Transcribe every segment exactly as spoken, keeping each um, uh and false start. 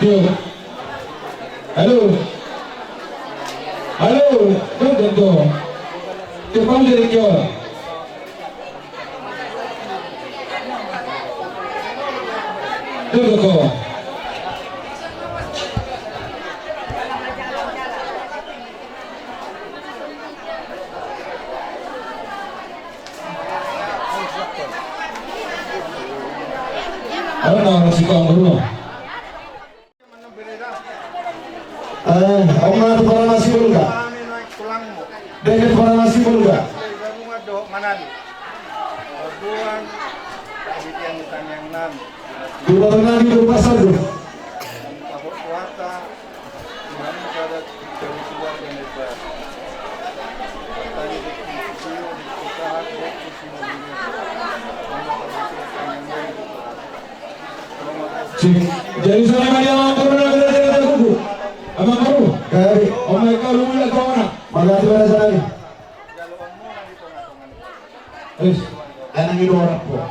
Halo. Halo, halo, halo. Cepat jadi kau. Tuh, tuh, tuh. Halo, halo, si kau, halo. Eh, Om, na tu parana si Bolga. Deket parana si Bolga. Di Batangan di Pasar. Sip. Jadi, songon i ma di amangboru na bere-bere na tubu. Amangboru. Jadi. Om, baen hamu di tongah. Makasih banyak sekali. Wis, anak itu orang tua.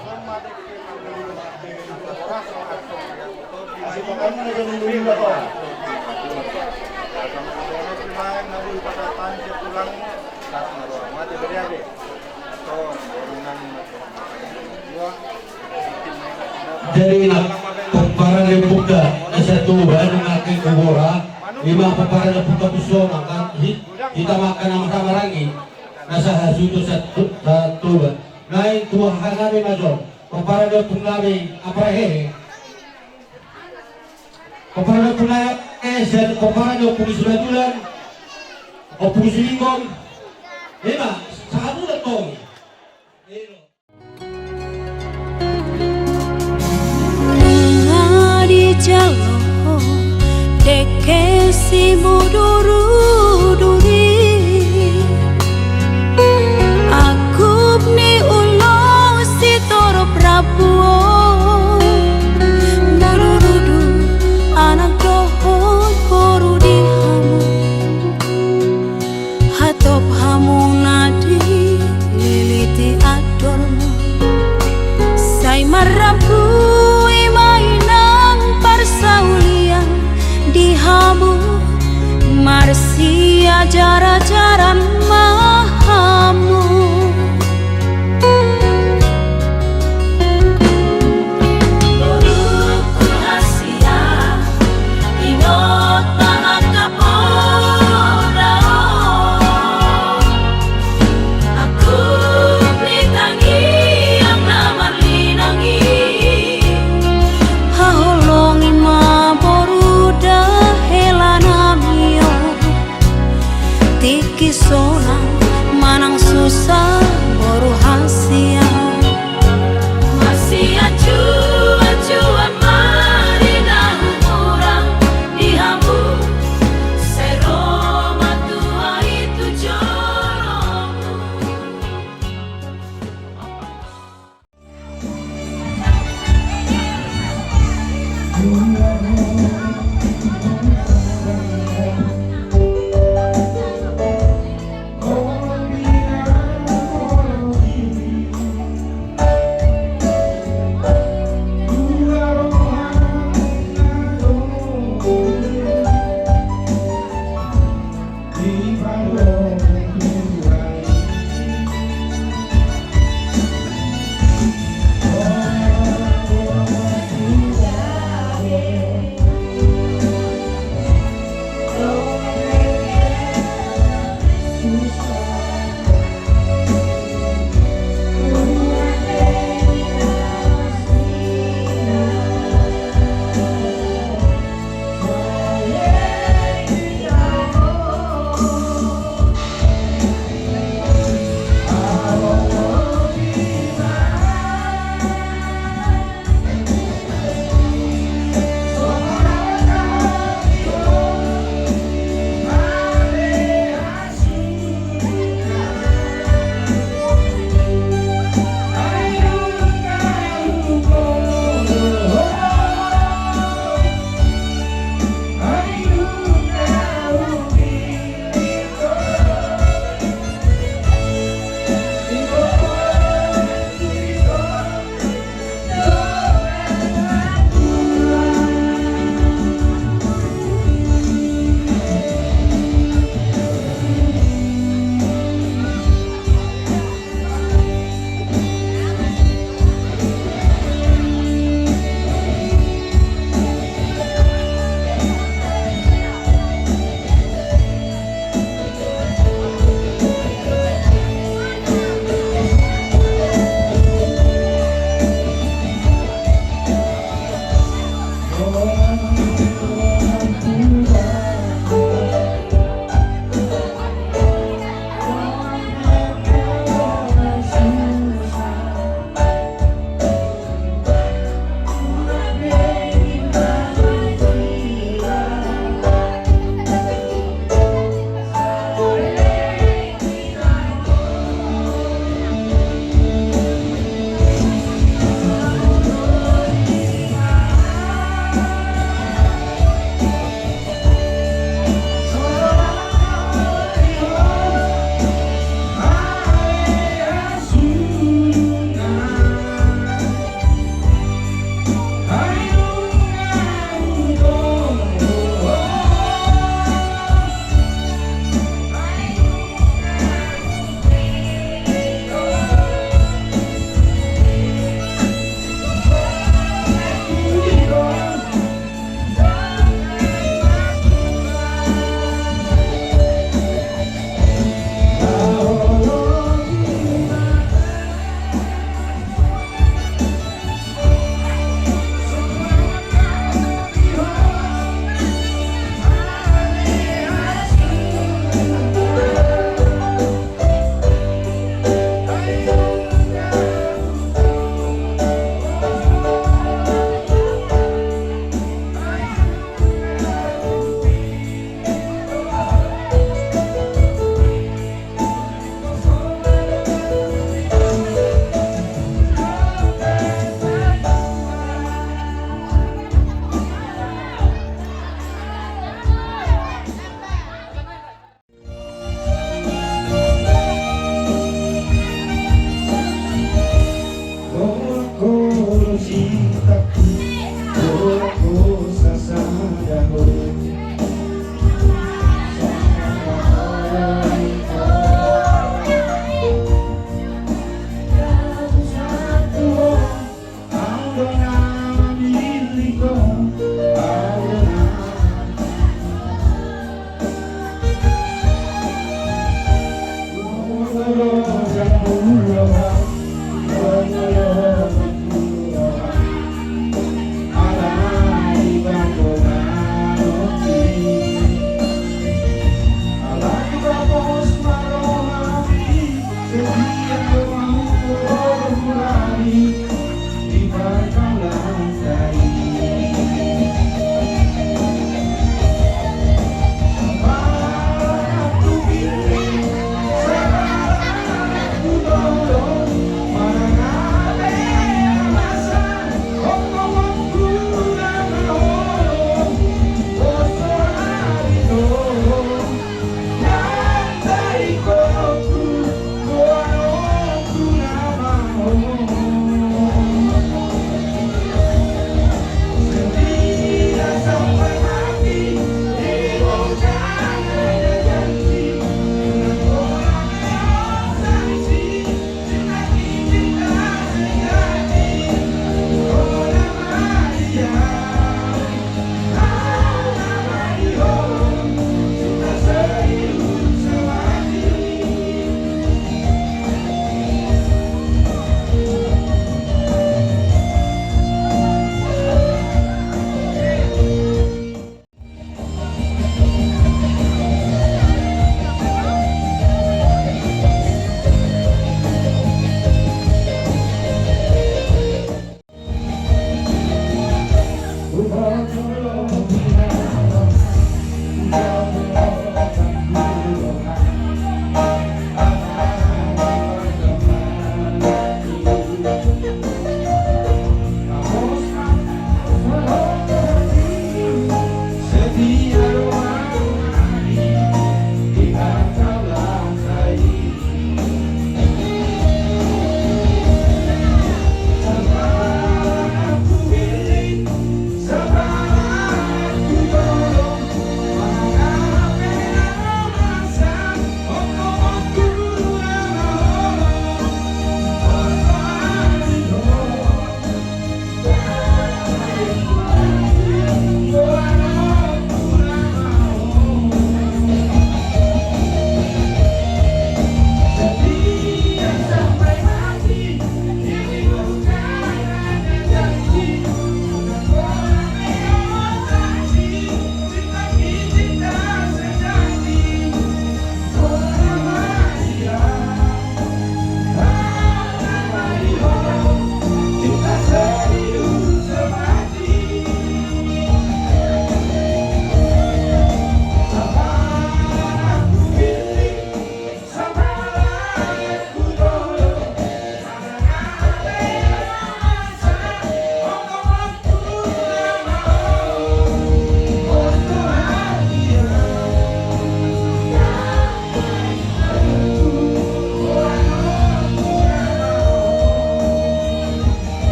Jadi, na pomparan ni ompunta na satua nunga ke kubora, ima pomparan ni ompunta Pusoman kan, hi-, hita ma angka na marhahamaranggi, na sahasuhuton satu-, satuan. Naeng tu hahanami ma jo, pomparan ni ompunami Aprahehe. Pomparan ni ompunami, eh, sian pomparan ni Ompu Sibatulan, Ompu Silingkong. Ima, sahamu do tong i. Nunga dijalo dengke simuduruduri, angkup ni ulaon sitorop rambu on, mudurudur anak dohot boru di hamu. Hatop hamu na dililiti andormu, sai marrambu i ma inang parsaulian di hamu, marsiajarajaran ma hamu. Boru hasian, ingot ma angka poda on. Angkup ni tangiang na marlinang i. Haholongi ma boru da helanami on. Tingki sonang manang susa boru hasian. Marsianjuanjuan ma di na hurang di hamu, sai ro ma tua i tu jolomu.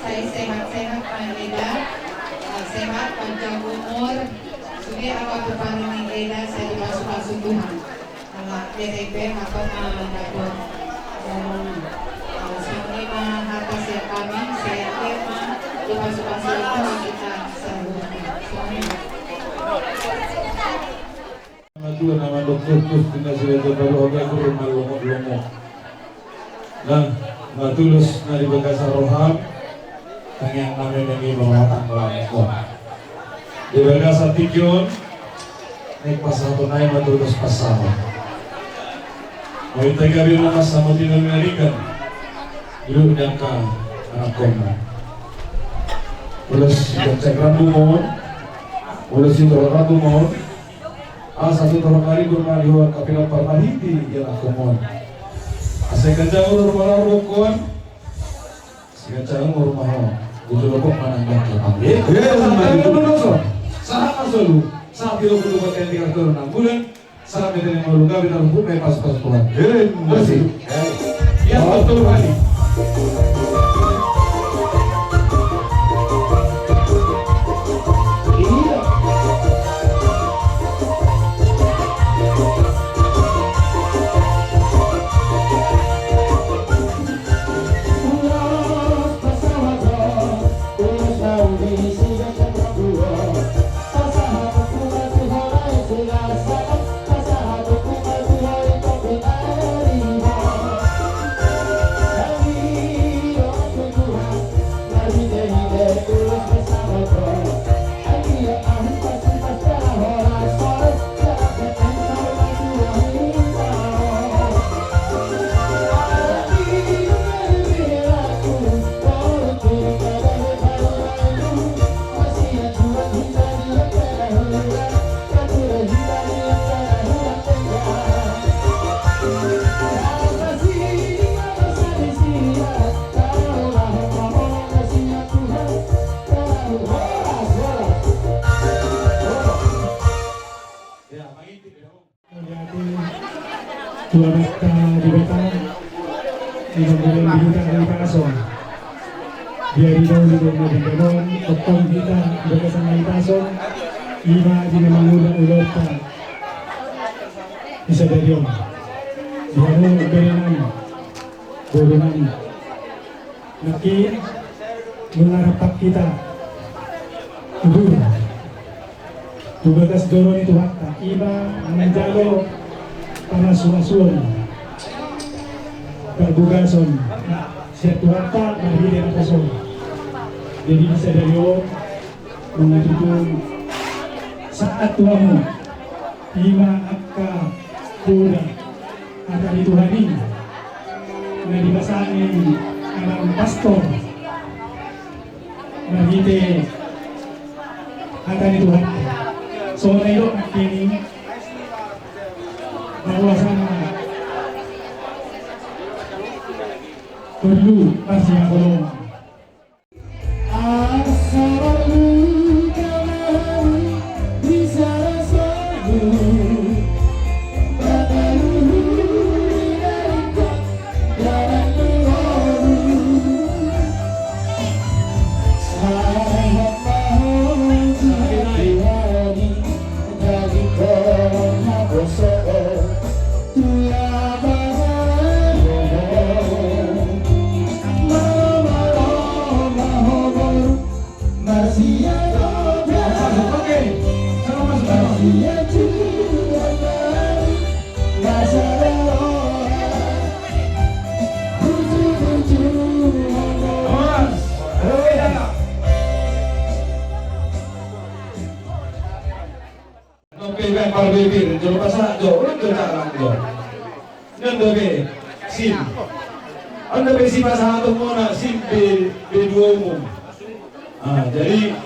Sai sehat-sehat ma Eda, eh, sehat, panjang umur, sude angka parpari ni Eda sai dipasupasu Tuhan. Ala Eda i pe mangkok na dapot, eh, eh, songon i ma hata sian hami, sai anggiat ma dipasupasu Tuhan hita saluhutna. Songon i ma. Natua na mandok tutus di nasida jombaru oga guru mallongok-longok. Nah, matulos na di bagasan roham. Tangiang nami nami mamamatang langkon di bagasan tingki on. Naeng pasahaton nai matulos pasahat. Mauliate gabe ma pasahat nami narikan. Ilu dangka anakkon. Ulos ikan cakram bumon. Ulos itu rakam bumon. Asa tu torang na libur ma di ho angka pinompar na hita di anakkon on. Asa ikan jago rumah laur bokon. Asa ikan jago rumah ho. Bujur lopok manang bangka pangge. Iya, iya, iya. Sahat ma solu. Sahat ma solu. Sahat di lopok lopok yang tiga turun enam bulan. Sahat di tengah malu gabe dalam hukum yang pas pas Tuhan. Iya, iya. Bersih. Ya, betul kali. Mauliate tu Amanta Debata, di pambahenan di huta Naipason. Di ari na uli dohot na denggan on, tongtong hita di bagasan Naipason, ima di na mangula ulaonta di sadari on. Di hamu berenami, boru nami. Nangkin, nunga rap hita tubu tu bagas joro ni Tuhanta, ima manjalo pamasumasuon, parbogason sian Tuhanta marhite na poso. Jadi di sadari on, nunga tutu saat tu hamu, ima angka poda hata ni Tuhan i na dipasahat ni amang pastor marhite hata ni Tuhan. Songon na didok nangkin i, bahwasana porlu parsihaholongan. Nang pe baen parbebir, jolo pasahat jo, ulang jo jalang jo. Nang do be, sim. Anda be si pasahaton muna, sim be, be dua umum. Ah, jadi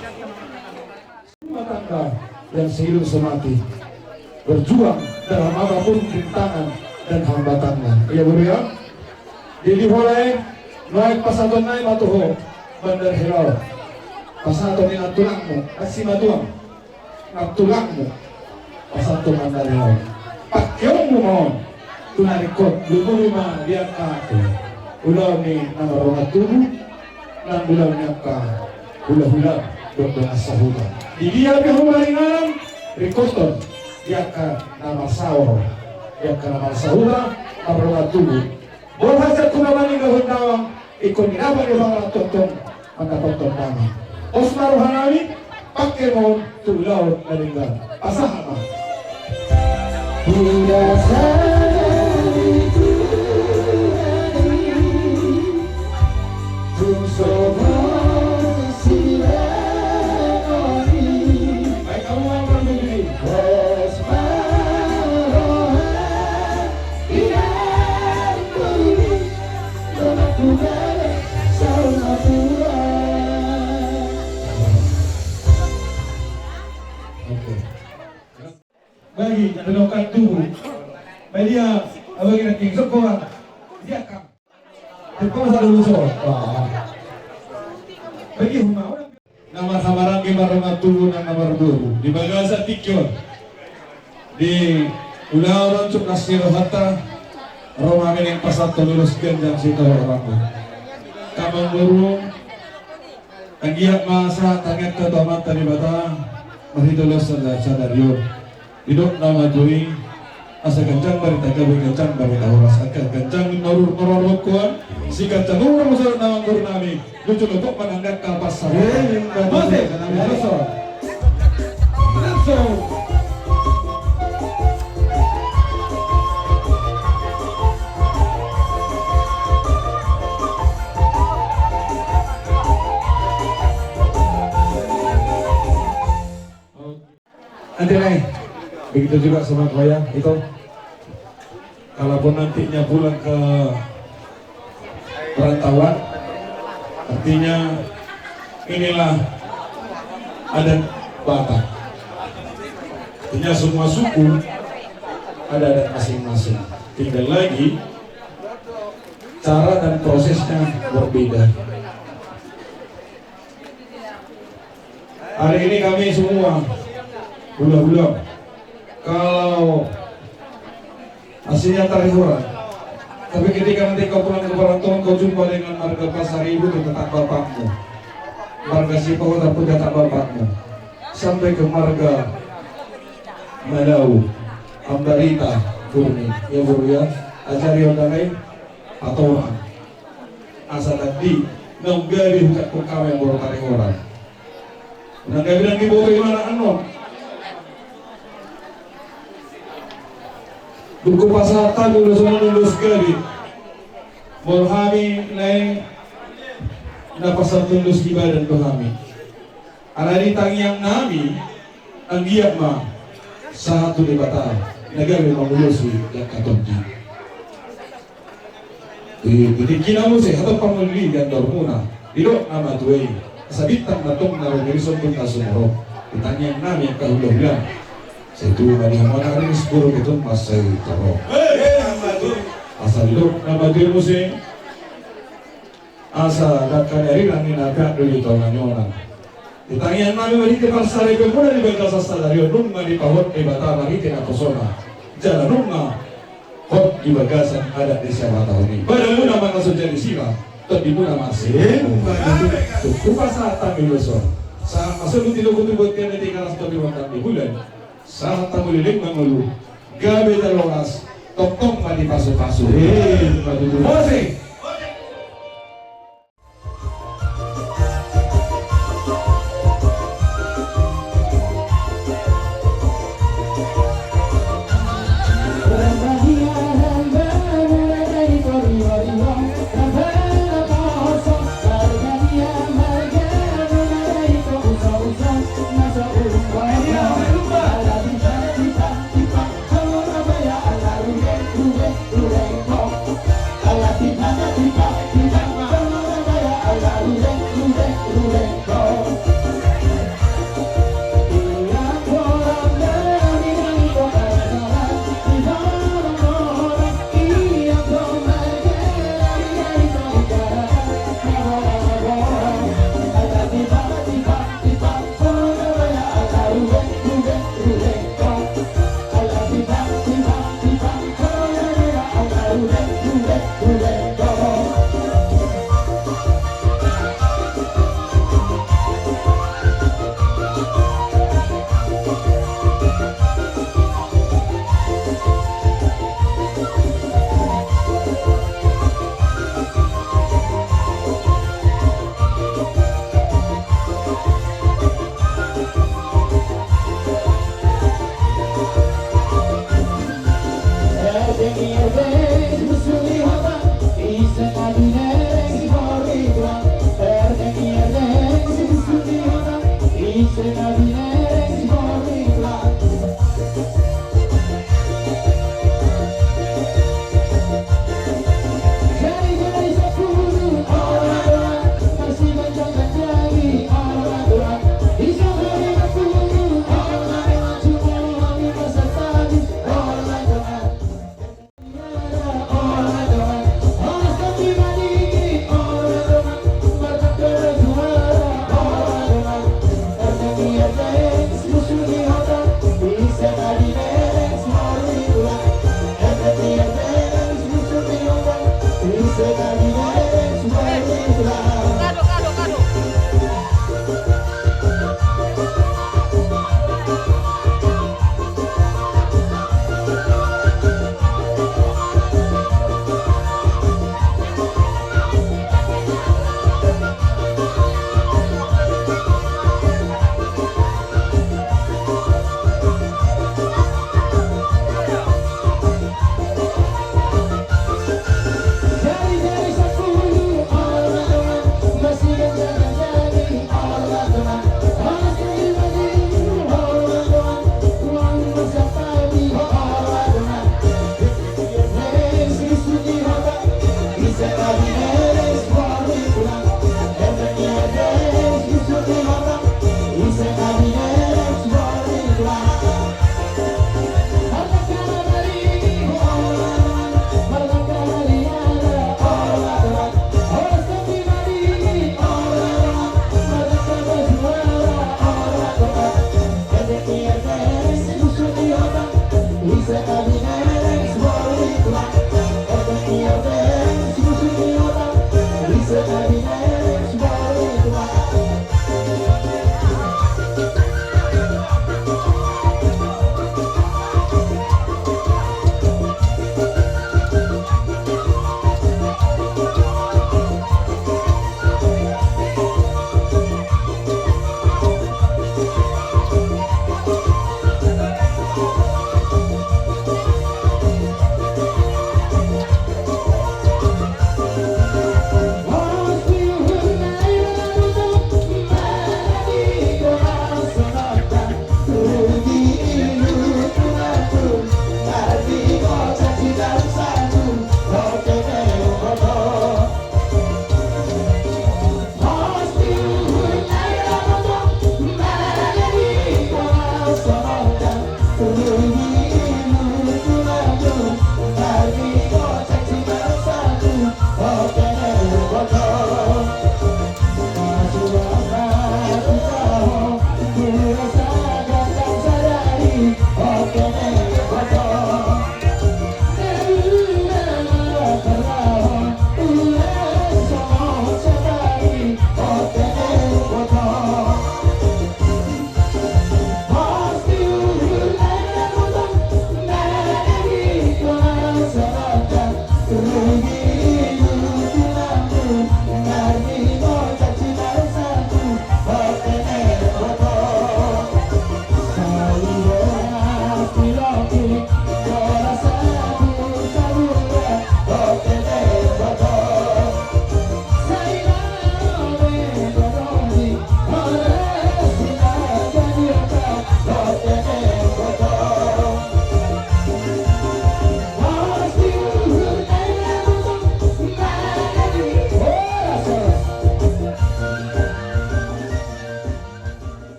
rumah tangga yang seiring semati berjuang dalam apapun rintangan dan hambatannya. Iya, Bro, ya? Jadi, mulai, mulai pasahaton nai ma tu ho, Bandar Helal. Pasahaton ni antulangmu, kasih matuang. Antulangmu, pasahat tu mandari on. Pakeonmu ma on tu na ringkot, lumobi ma di angka ulaon ni na mardongan tubu. Nang ulaon ni angka hulahula dohot dongan sahuta. Di dia pe ho maringanan, ringkothon di angka na marsaor, di angka na marsahuta, mardongan tubu. Borhat sian tu na maninggalhon damang, ingkon didapot do pangalaho tongtong mandapothon damang. Pos ma rohanami, pangke ma on tu ulaon na denggan. Pasahat ma. Huida sadari Tuhan i, tung songon sirangon i. Baik, kamu mau ambil diri. Pos ma roha i, oke. Bagi, ada lokal tubuh. Bagi dia, abang kira king sekolah. Dia kam. Sekolah satu musuh. Bagi rumah orang. Na marhamaranggi mardongan tubu nang na marboru di bagasan tingki on. Di ulaon on cukup nasi rohanta, ro ma hami naeng pasahathon ulos ganjang sitohor rambu. Amang boru, anggiat ma sahat tangiangta tu Amanta Debata marhite ulos sadari on. Didok na matua i, asa ganjang barita gabe, ganjang barita horas, angka ganjang na ururuthon, siganjang umur ma saluhutna amang boru nami. Lucu lopok mananggak kapas. Eh, mate. Langsung. Langsung. Nanti nih, begitu juga sama Koya itu. Kalaupun nantinya pulang ke perantauan, artinya inilah adat Batak. Artinya semua suku ada adat masing-masing. Tinggal lagi cara dan prosesnya berbeda. Hari ini kami semua hulahula, kalau aslinya Tarihoran, tapi ketika nanti kau pulang ke perantauan, kau jumpa dengan marga Pasaribu, itu tetap bapakmu. Marga Sipahutar pun tetap bapakmu. Sampai ke marga Malau, Ambarita, Kurni, ya boru ya, ajari on damai, patorang. Asa tadi naung gabe hujakkon hami boru Tarihoran. Unang gabe nang diboto ibana annon. Dung hupasahat hami ulos on, ulos gabe. Molo hami naeng na pasahat ulos di badan do hami. Alani tangiang nami, anggiat ma sahat tu Debata na gabe mangulosi angka tondi. Di tingkina muse hatop pangoli di andor muna, didok na matua i, asa bintang na tong na robi risondun na sumorop. Di tangiang nami angka hulahula, sai tubu ma di hamu anak riris, boru ketum mansai torop. Asa didok na matua i muse, asa dangka ni ari nang ni na peak do di tonga ni onan. Di tangiang nami marhite parsaripeon muna di bagasan sadari on, nunga dipahot Debata marhite naposona. Jala nunga hot di bagasan adat ni siamatahon i. Badan muna ma na so jadi sila, tondi muna ma sila. Hupasahat hami ulos on. Sahat ma songon didok tu bontean na tiga ratus tapi mantan di bulan. Sahat hamu leleng mangolu, gabe jala horas, tongtong ma dipasupasu. Eh, ma tutu. Mose.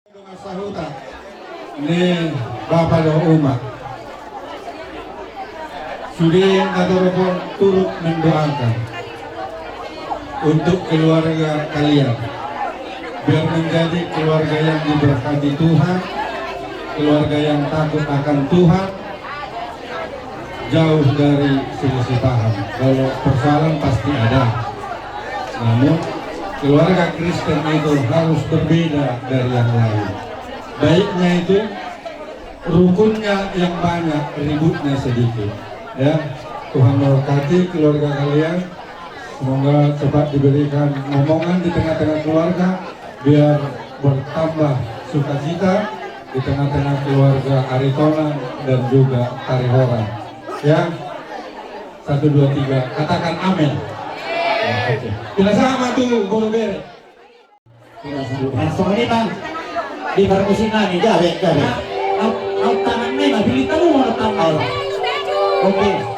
Dongan sahuta ni bapa dohot uma. Sude na torop on turut mendoakan untuk keluarga kalian. Biar menjadi keluarga yang diberkati Tuhan, keluarga yang takut akan Tuhan, jauh dari selisih paham. Kalau persoalan pasti ada. Namun, keluarga Kristen itu harus berbeda dari yang lain. Baiknya itu, rukunnya yang banyak, ributnya sedikit. Ya, Tuhan memberkati keluarga kalian. Semoga cepat diberikan momongan di tengah-tengah keluarga, biar bertambah sukacita di tengah-tengah keluarga Aritonang dan juga Harihoran. Ya, satu, dua, tiga, katakan amin. Ya, oke. Pila sama tu boru bere? Pila sama. Nah, songon i ma di parmusik nami, gabe, gabe. Au, au tangan nai ma, pilih tamu mau tangan. Oke.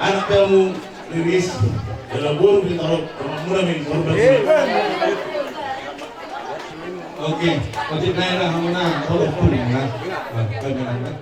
Anak pe hamu, Riris, jala boru pe tarup, tarup muna main korban. Oke, otik daerah hamu na, tarup pun na. Nah, kami nangkap.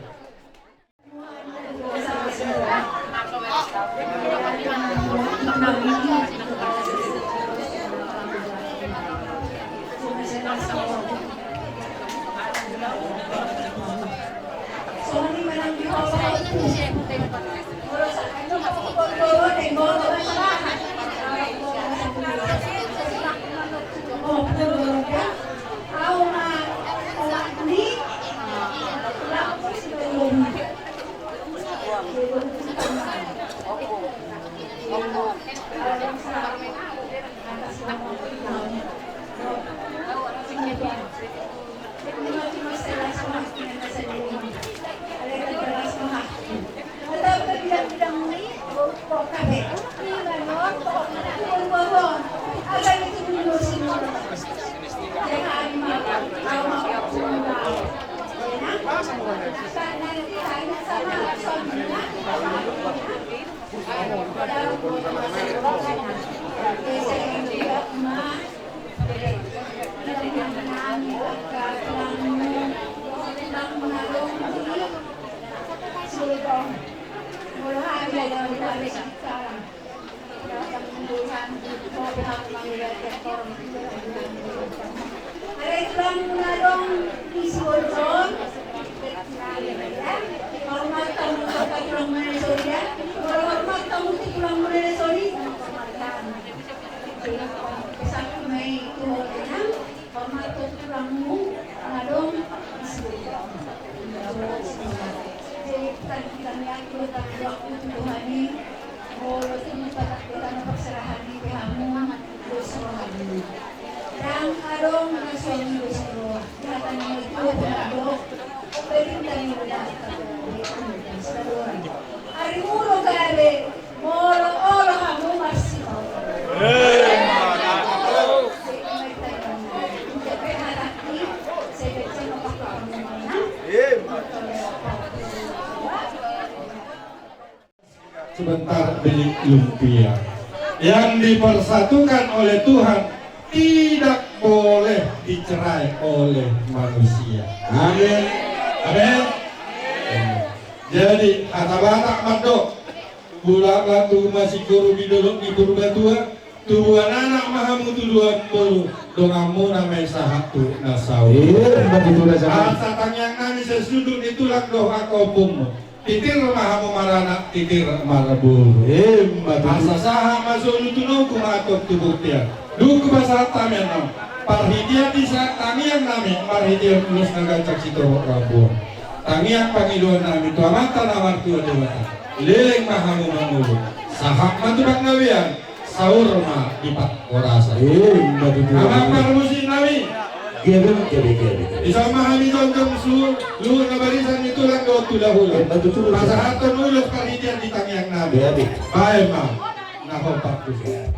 Jadi, tangiang ni Tuhan i, molo tung patak di tano parserahan ni pe hamu, dos rohamu. Ndang adong na suang dos roha, di hata ni Tuhan adong, bagi tangiang ni Tuhan. Ari mulu gabe, molo olo hamu marsipau. Sebentar beli lumpia. Yang dipersatukan oleh Tuhan tidak boleh dicerai oleh manusia. Amin. Amin. Jadi, hata Batak mandok, Bulak lan tubu ma singkoru di dolok ni Purbatua, tubuan anak ma hamu tubuan boru, donganmuna ma i sahat tu na saut. Iya, begitu dah, jangan. Asa tangiang nami sai sundut ni tulang dohot angka ompungmu. Titir ma hamu maranak, titir marboru. Iya, begitu. Asa sahat ma solu tu nongku, mantong tu bontean. Dung hupasahat tangiang nami. Parhitean di sahat tangiang nami, marhite ulos na ganjang sitorop rambu. Tangiang pangidoan nami tu Amanta na martua Debata. Leleng ma hamu mangolu. Sahat ma tu panggabean. Saur ma di pangkorasan. Eh, ima tutu. Amang parmusik nami. Gabe, gabe, gabe, gabe. Dison ma hami jongjong suhut na barisan ni tulang dohot tu dahula. Eh, ima tutu. Pasahathon ulos parhitean di tangiang nami. Gabe. Baen ma na hombar tu sian.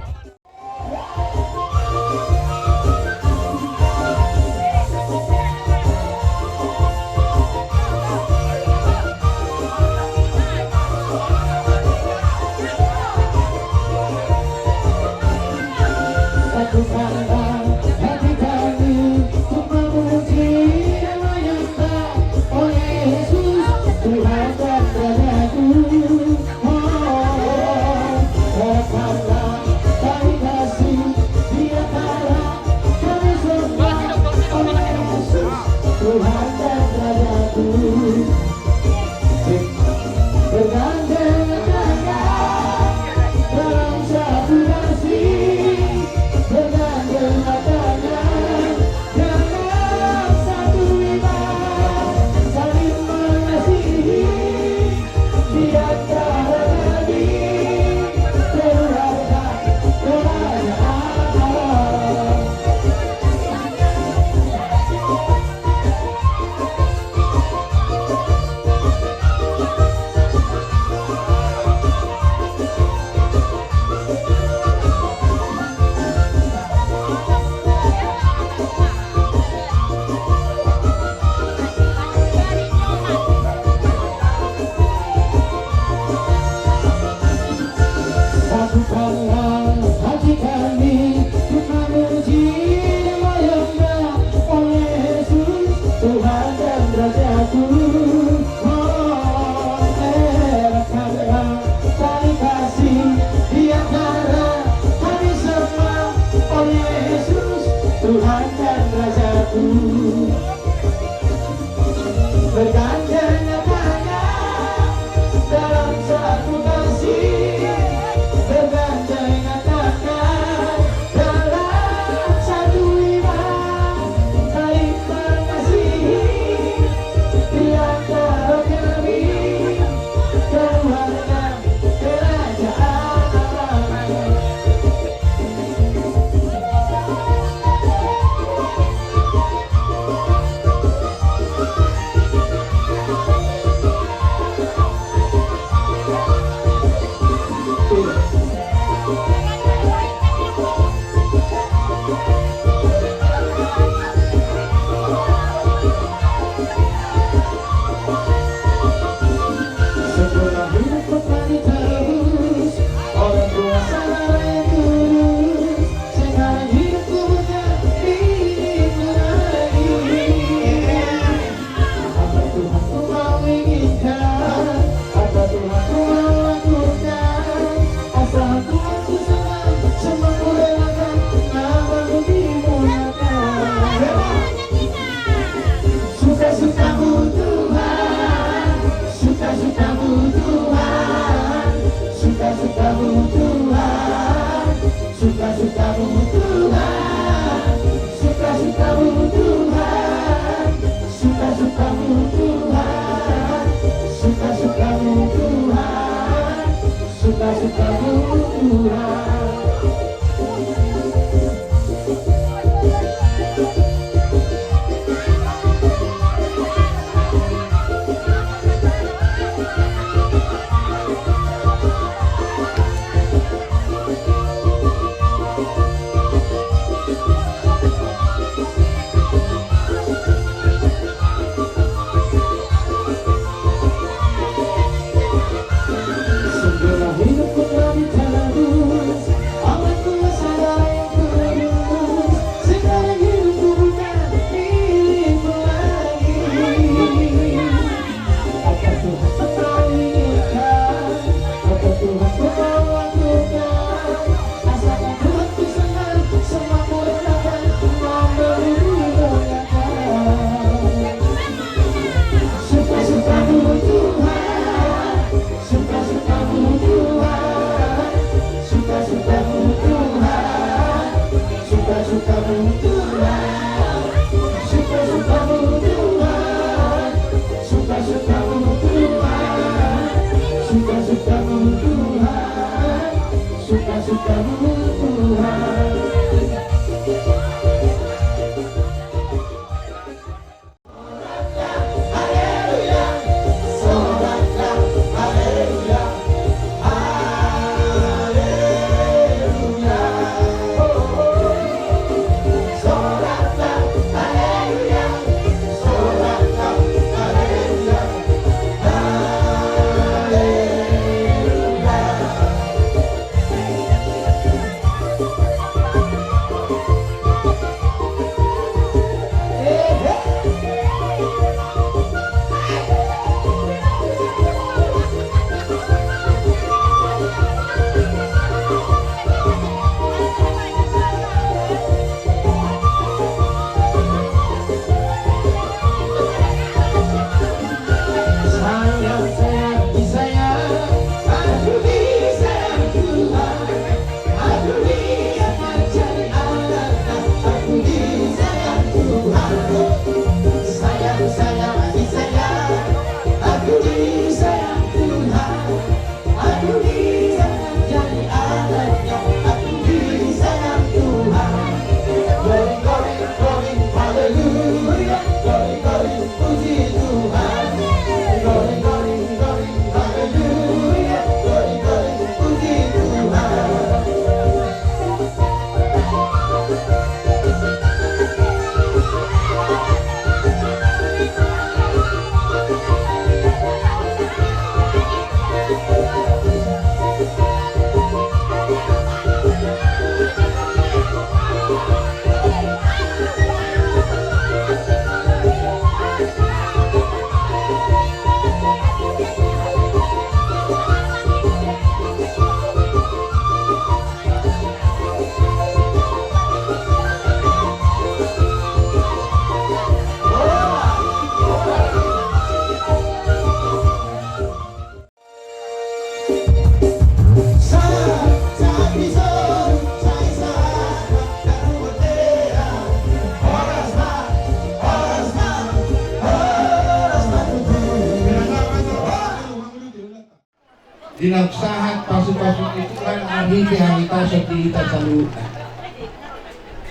Di na sahat pasu-pasu ni Tuhan marhite hahipason di hita saluhutna.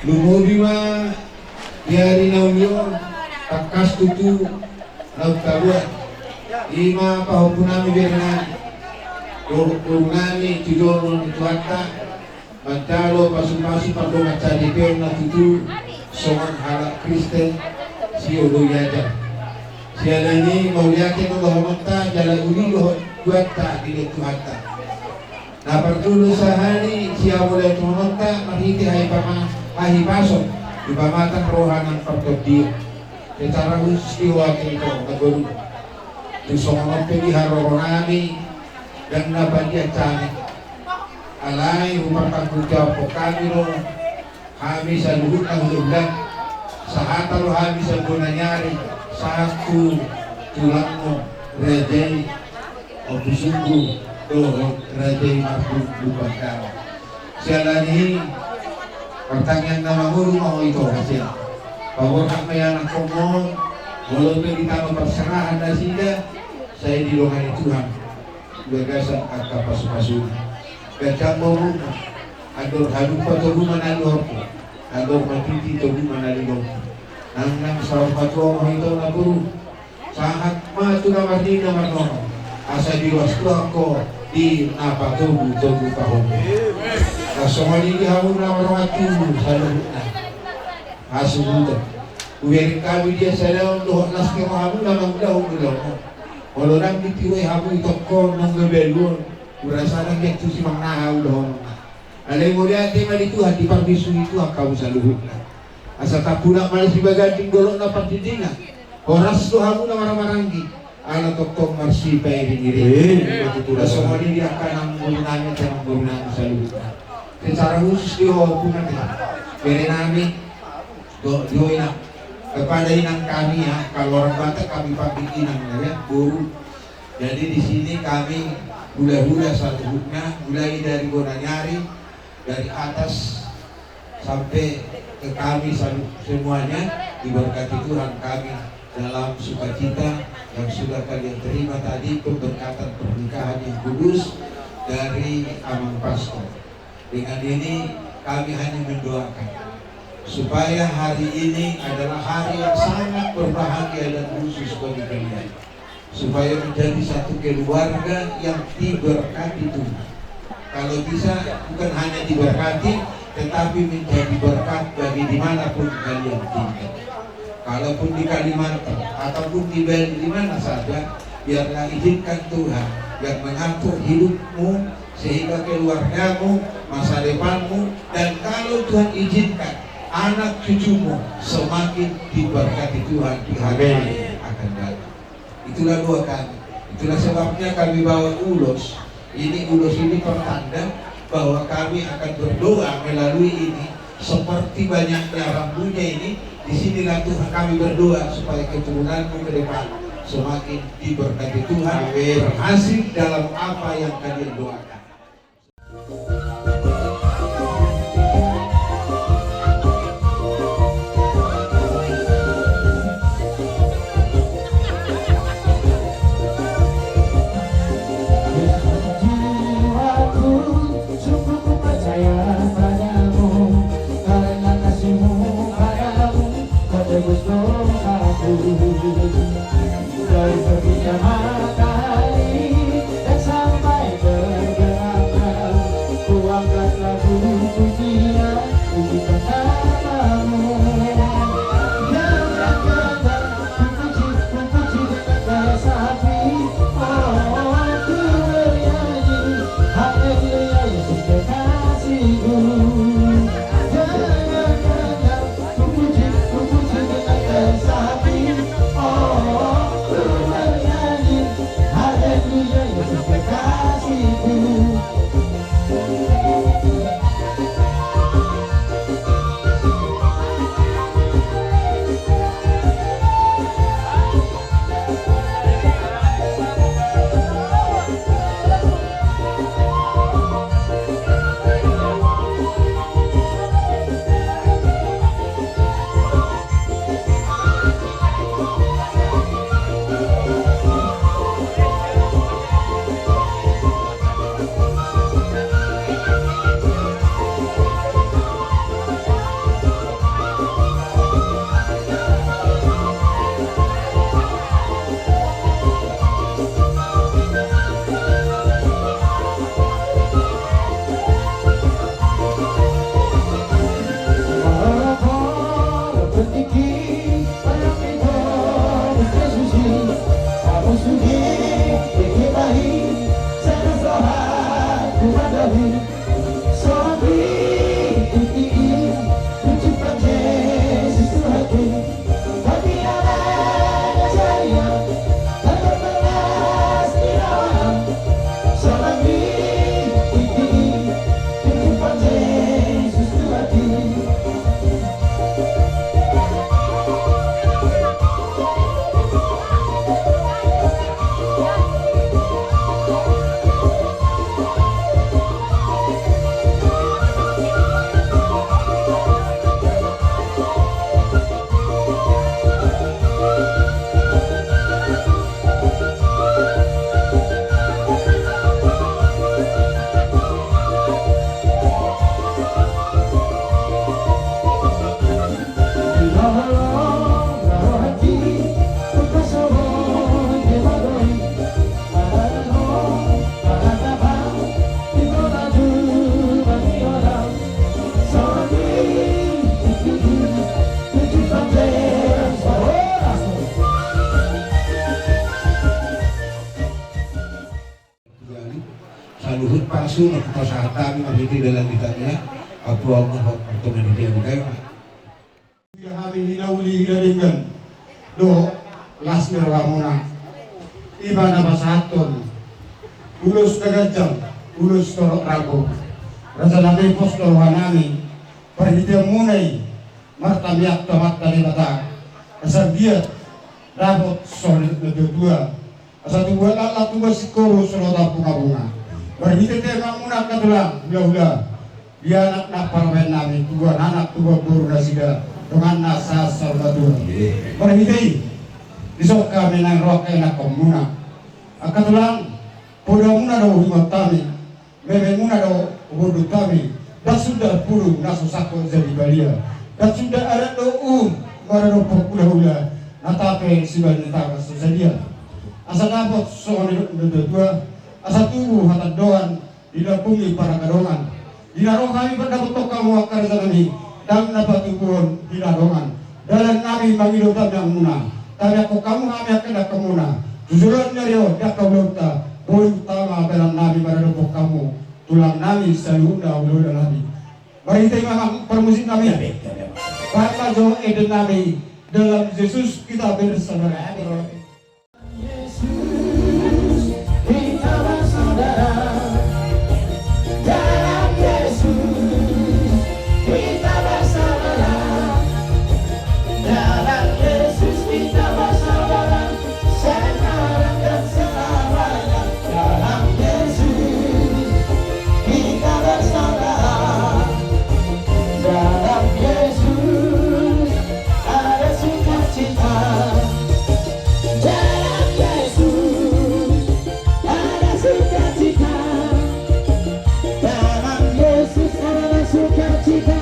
Lumobi ma di ari na uli on, tangkas tutu naung tabuat. I ma pahompu nami, bere nami, dohot boru nami tu jolo ni Tuhanta, manjalo pasu-pasu pardongan saripeon na tutu songon halak Kristen sioloi ajar. Siala ni i mauliate do dohononta jala uli do tuanta di Tuhanta. Na parjolo sahali sihaholongonta marhite hahipama-, hahipason di pamatang roha nang partondion. Secara khusus di ho ate ito na boru. Tu songon on pe di haroro nami, ndang na padian hami. Alai hupartanggungjawabhon hami do hami saluhutna hula-hula, sahata do hami Sabonanyari, sahat tu tulangmu raja i Ompu Sunggu dohot raja i Marhum Lumbandawa. Siala ni i, partangiangan na mangolu ma ho ito, hasian. Paborhat ma i anakkonmu, molo pe ditama parserahan nasida, sai didongani Tuhan di bagasan angka pasu-pasuna. Ganjang ma umurmu, andor halumpang togu ma na lihormu, andor matiti togu ma na lilongmu. Nang, nang saur matua ma ho ito na boru, sahat ma tu na marnini na marnono, asa diruas Tuhan ho di na patogu-togu pahompu. Nang songon i di hamu na marhaha tubu saluhutna. Hasuhuton. Hubereng hami dia sada on dohot las ni rohamuna mangulahon ulaon on. Molo ndang ditiroi hamu itongko nang gabe aluhon, hurasa ndang diantusi mangaha ulaon on. Alai mauliate ma di Tuhan, diparbisuhi Tuhan hamu saluhutna. Asa tapulak ma na sibaganding dolok na pardindingan. Horas do hamu na marhahamaranggi. Ala tongtong marsipairing-iring. Eh, betul. Songon i di angka nang boru nami, angka nang boru nami saluhutna. Secara khusus di ho punguan, bere nami, do, di ho inang. Kepada inang kami, ya, kalau orang Batak kami panggil inang, ya, boru. Jadi di sini kami hula-hula saluhutna, mulai dari Bonanyari, dari atas sampai ke kami salu-, semuanya, diberkati Tuhan kami dalam sukacita yang sudah kalian terima tadi, pemberkatan pernikahan yang kudus dari Amang Pastor. Dengan ini kami hanya mendoakan supaya hari ini adalah hari yang sangat berbahagia dan khusus bagi kalian, supaya menjadi satu keluarga yang diberkati Tuhan. Kalau bisa, bukan hanya diberkati, tetapi menjadi berkat bagi dimanapun kalian tinggal. Kalaupun di Kalimantan ataupun di Bali, di mana saja, biarlah izinkan Tuhan yang mengatur hidupmu, sehingga keluargamu, masa depanmu, dan kalau Tuhan izinkan, anak cucumu semakin diberkati Tuhan di hari-hari yang akan datang. Itulah doa kami. Itulah sebabnya kami bawa ulos. Ini ulos ini pertanda bahwa kami akan berdoa melalui ini. Seperti banyaknya rambunya ini, di sinilah Tuhan kami berdoa supaya keturunanmu ke depan semakin diberkati Tuhan, berhasil dalam apa yang kalian doakan. Jiwaku, sungguh ku percaya padamu, karena kasihmu padamu, kau tebus dosaku. Dari terbitnya matahari dan sampai terbenamnya, ku angkatlah pujian, pujian namamu. Yang akan ku puji, ku puji dengan resapi. Oh, ku bernyanyi, haleluya, Yesus kekasihku. Yang akan Saluhut pasu na hupasahat hami marhite dalan ni hami, ampuon ma hot martonga ni hami. Ia hami hinauli hina denggan dohot las ni rohamuna. Ima na pasahathon ulos na ganjang, ulos torop rambu. Raja na pos do rohanami, parhiteanmuna i martamiang tu Amanta Debata, asa anggiat dapot songon na tuatua. Asa tubuan laklak, tubuan singkoru, songon otak bungabunga. Marhite tu amangmuna angka tulang, hulahula, di anak na parbaen nami, tubuan anak, tubuan boru nasida, donganna sahat saur matua. Marhite i, dison hami naeng ro angka ianakhonmuna. Angka tulang, podaonmuna do huingot hami, mememuna do Umur dohot hami, ndang suda pudun na so sangkot jadi balia, ndang suda adat dohot uhum maradophon hulahula, na tape sibahen ni tangan so sadia. Asa dapot songon nidok ni natuatua, asa tubu hatandoan di lambung ni parangkadongan. Di na ro hami mandapothon hamu angka rajanami, ndang na patubuhon hinarongan. Dalannami mangido tangiangmuna, tangiangkon hamu hami angka dangkamuna. Tu joloan ni ari on di angka ulaonta, boi utama dalannami maradophon hamu, tulangnami saluhutna hulahulanami. Marhite i ma amang parmusiknami. Bahen ma jo endennami, dalam Yesus kita bersaudara. Yesus, kita bersaudara. Dalam Yesus, kita bersaudara. Dalam Yesus, kita bersaudara. Sekarang dan selamanya. Dalam Yesus, kita bersaudara. Dalam Yesus, ada sukacita. Dalam Yesus ada sukacita. Dalam Yesus ada sukacita.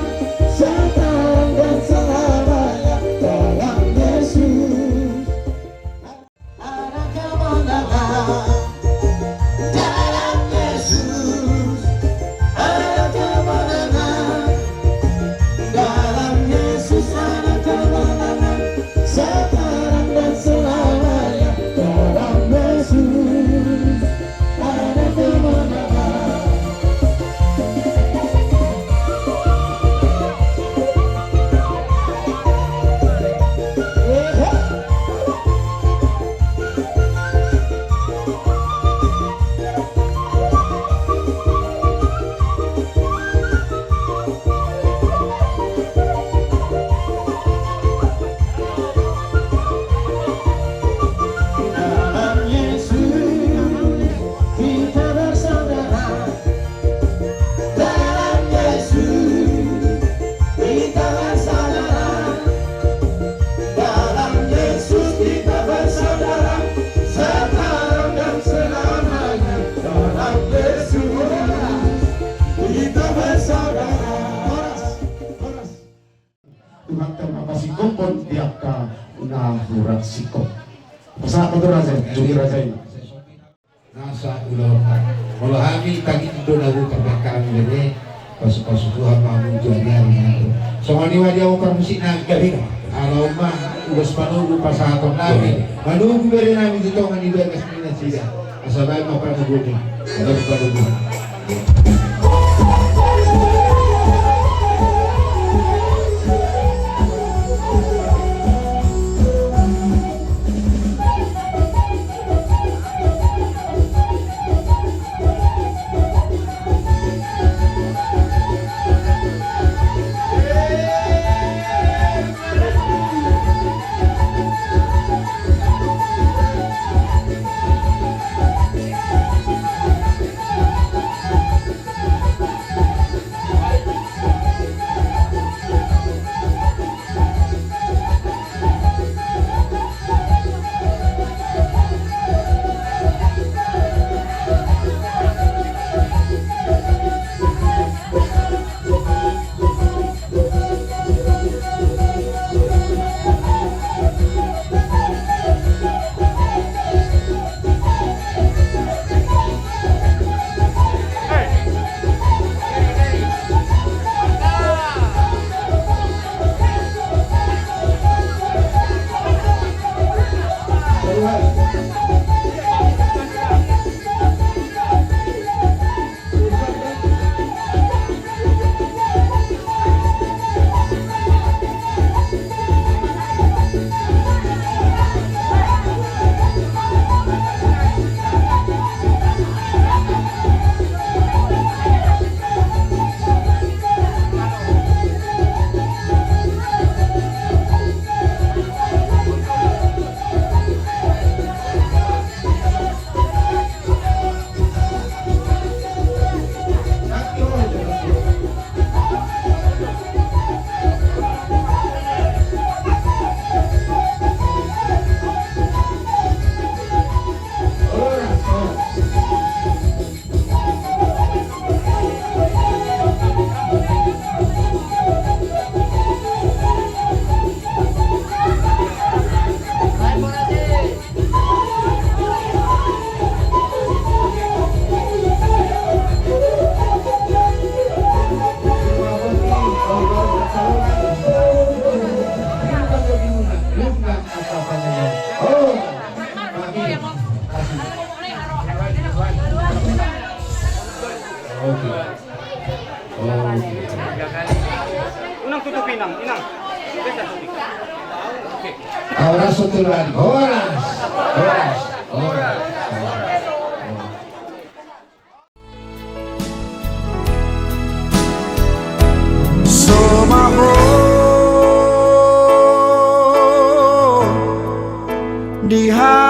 Sekarang dan selamanya. Dalam Yesus ada kemenangan. Dalam Yesus ada kemenangan. Dalam Yesus ada kemenangan. Sekarang dan selamanya. Dalam Yesus ada kemenangan. Dalam Yesus kita bersaudara. Dalam Yesus kita bersaudara. Dalam Yesus kita bersaudara. Sekarang dan selamanya. Dalam Yesus kita bersaudara. Horas, horas. Tuhan ma pasingkophon di angka na hurang singkop. Pasahat ma tu raja i, jadi raja i. Nasa ulaon. Molo hami tangihon do na boi parbangkalan i, bere, pasupasu Tuhan ma hamu tu ari-ari na ro. Songon i ma di hamu parmusiknami. Gabe na. Ala on ma, tugas panogu pasahatonnami. Manogu berenami tu tonga ni bagas ni nasida. Asa baen ma panoguan i. Baen panoguan. Unang tutupi, Inang, Inang. Horas, horas, horas, horas. So maho di haposoon,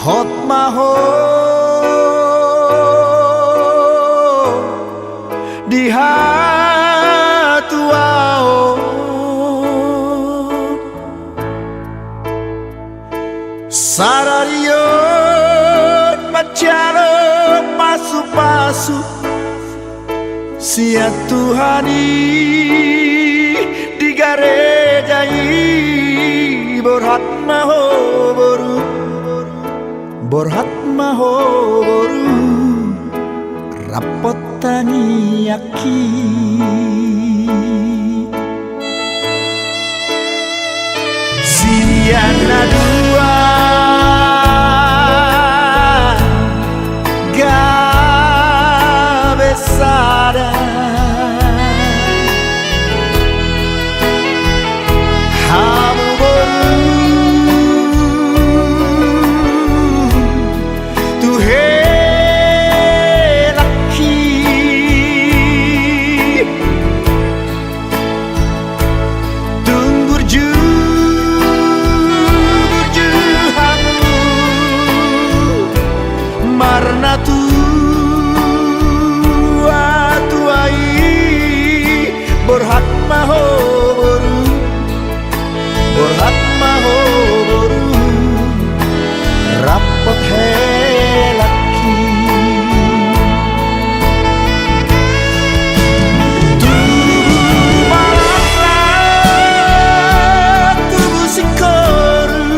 hot maho di hatuaon. Sadari on manjalo pasupasu sian Tuhan i di gareja i. Borhat ma ho boru, borhat ma ho boru, rap tangiangki. Sian na dua gabe sada, hamu boru, tu helangki. Tung burju, burju hamu, marnatua-tua i. Borhat ma ho boru, borhat ma ho boru, rap helangki. Tubu ma laklak, tubu singkoru,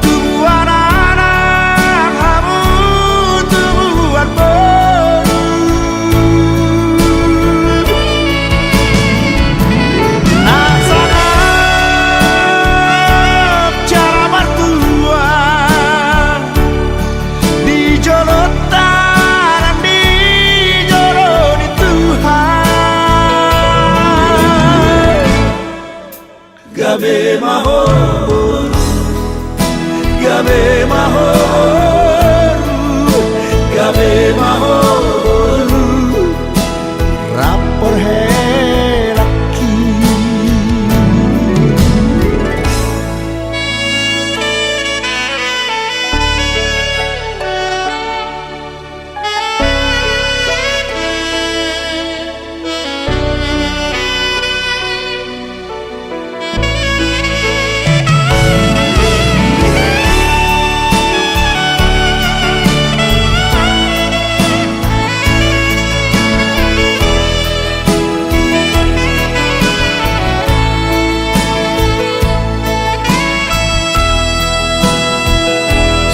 tubuan anak hamu, tubuan boru. Na sangap jala martua di jolo tanan, di jolo ni Tuhan. Gabe ma ho boru, gabe ma ho boru, gabe ma ho boru, rap helangki.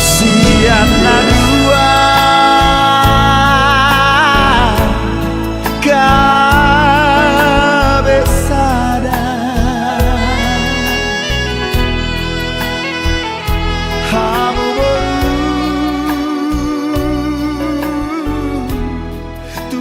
Sian na dua gabe sada, hamu boru, tu